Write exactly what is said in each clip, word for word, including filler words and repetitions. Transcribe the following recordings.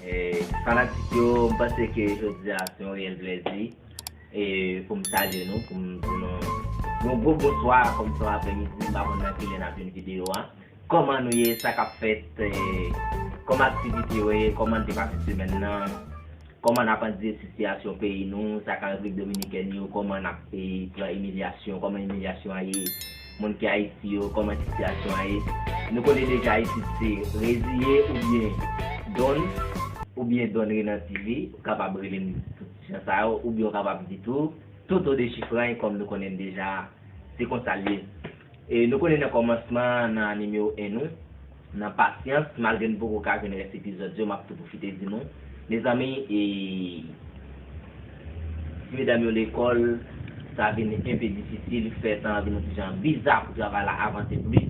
Eh, fanatik yo, m panse ke jodi a se yon reyèl plèzi, eh, pou m salye nou, pou m di nou yon gwo bonswa, kòmsi apremidi, m pa konn nan ki lè n ap jwenn videyo a. Kòman nou ye, sa k ap fèt, eh, kòman aktivite yo ye, kòman n te pase semèn nan, kòman n ap andire sitiyasyon peyi nou, sa k an Repiblik Dominikèn yo, kòman n ap, eh, pran imilyasyon, kòman imilyasyon an ye, moun ki Ayiti yo, kòman sitiyasyon an ye. Nou konnen deja isit se reziye oubyen donn, oubyen donn Renan T V, ou kapab rele m tout jan sa yo, oubyen ou kapab di tou, Toto de Chifrany, kòm nou konnen l deja, se konsa l ye. E nou konnen nan kòmansman, nan nimewo en nou, nan pasyans, malgre n poko ka jwenn rès epizòd yo, m ap tou pwofite di nou, mezanmi, e, ti medam yo lekòl, sa vin enpe difisil, fè tan an vin yon ti jan biza pou travay la avanse plis.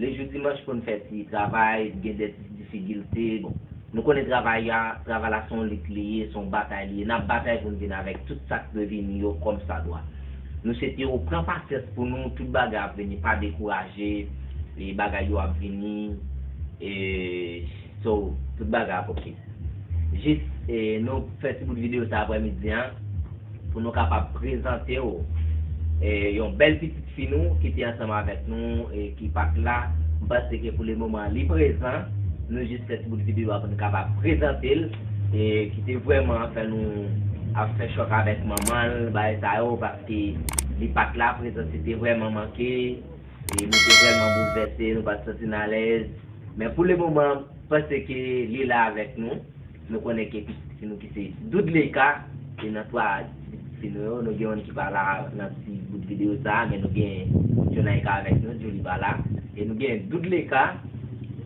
Lejou dimanch pou n fè ti travay, gen de ti difikilte, bon, nou konnen travay a, travay la se yon lit li ye, se yon batay li ye. N ap batay pou n vin avèk tout sa k dwe vini yo kòmsadwa. Nou swete w pran pasyans pou nou, tout bagay ap vini, pa dekouraje, e bagay yo ap vini, e so, tout bagay ap oke. Jis, e, nou fè ti bout videyo sa aprèmidi an, pou nou kapab prezante w, e, yon bèl pitit fi nou ki te ansanm avèk nou, e, ki pa t la. M panse ke pou le moman li prezan, nou jis fè ti bout videyo a pou nou kapab prezante l, e, ki te vrèman fè nou ap fè chòk avèk manman l, bagay sa yo, paske li pa t la, prezans li te vrèman manke, e, nou te vrèman boulvèse, nou pa t santi n alèz. Men pou le moman, m panse ke li la avèk nou. Nou konnen ke pitit fi nou ki se Doudleyka, e nan twa pitit fi nou yo, nou gen youn ki pa la nan ti bout videyo sa a, men nou gen Junayka avèk nou, Julie pa la, e nou gen Doudleyka,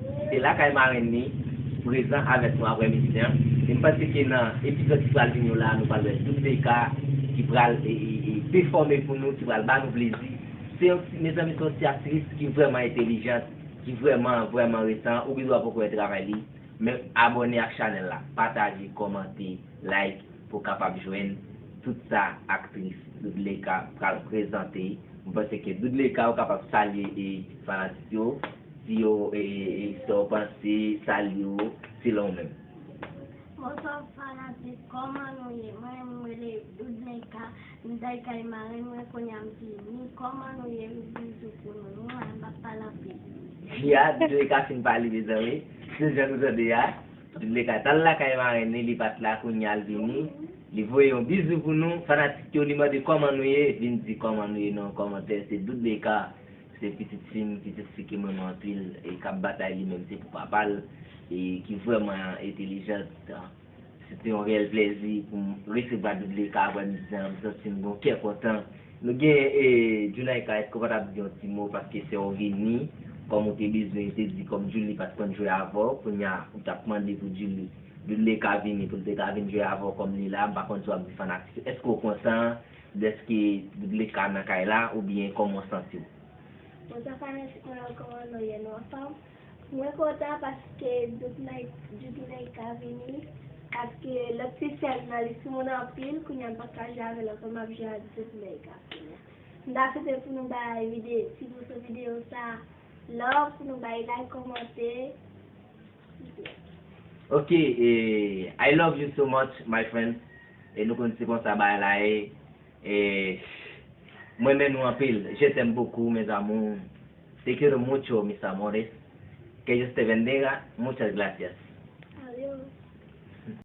ki te lakay marenn li, prezan avèk nou aprèmidi an. E m panse ke nan epizòd ki pral vini yo la, nou pral wè Doudleyka ki pral, e, e, e, pefòme pou nou, ki pral ba nou plezi. Se yon ti, mezanmi, se yon ti aktris ki vrèman entèlijant, ki vrèman, vrèman resan, ou gen dwa poko wè travay li. Men abòne ak chanèl la, pataje, kòmante, like pou w kapab jwenn tout sa aktris Doudleyka pral prezante. M panse ke Doudleyka ou kapab salye e fanatik yo, di yo e, e, e sa w panse, salye yo, selon w menm. Bonswa fanatik, kòman nou ye? Mwen, m rele Doudleyka, m t al kay marenn mwen, kounye a m vini. Kòman nou ye? Bizou pou nou, nou la, m p ap pale anpil. Ya, Doudleyka fin pale, mezanmi. Se jan nou tande a. Doudleyka t al lakay marenn li, li pa t la, kounye a l vini. Li voye yon bizou pou nou. Fanatik yo, li mande kòman nou ye, vin di kòman nou ye nan kòmantè. Se Doudleyka, se pitit fi m, pitit fi ki m renmen anpil, e k ap batay li menm, se pou papa l, e ki vrèman entèlijant. Se te yon reyèl plèzi pou m resevwa Doudleyka aprèmidi an, m santi m gen yon kè kontan. Nou gen, e, Junayka, èske w pa t ap di yon ti mo, paske sè w vini, kòm ou te bezwen, te di kòm Julie pa t konn jwe avè w, kounye a ou t ap mande pou Julie, Doudleyka vini pou l te ka vin jwe avè w kòm li la, m pa konn si w ap di fanatik yo. Èske w kontan dèske Doudleyka nan kay la, oubyen kòman w santi w? Bonswa fanatik mwen yo, kòman nou ye? Nou anfòm? Mwen kontan paske Doudley-, Doudleyka vini, paske lòt ti sè m nan li soumoun anpil, kounye a m pa ka jwe avè l ankò, m ap jwe ak Doudleyka kounye a. M ta swete pou nou bay vide-, ti moso videyo sa love, pou nou bay like, kòmante. Ok, e, I love you so much, my friend. E nou konn se konsa bagay la ye. E, mwen renmen nou anpil. Je t'aime beaucoup, mes amours. Te quiero mucho, mis amores. Que Dios te bendiga. Muchas gracias.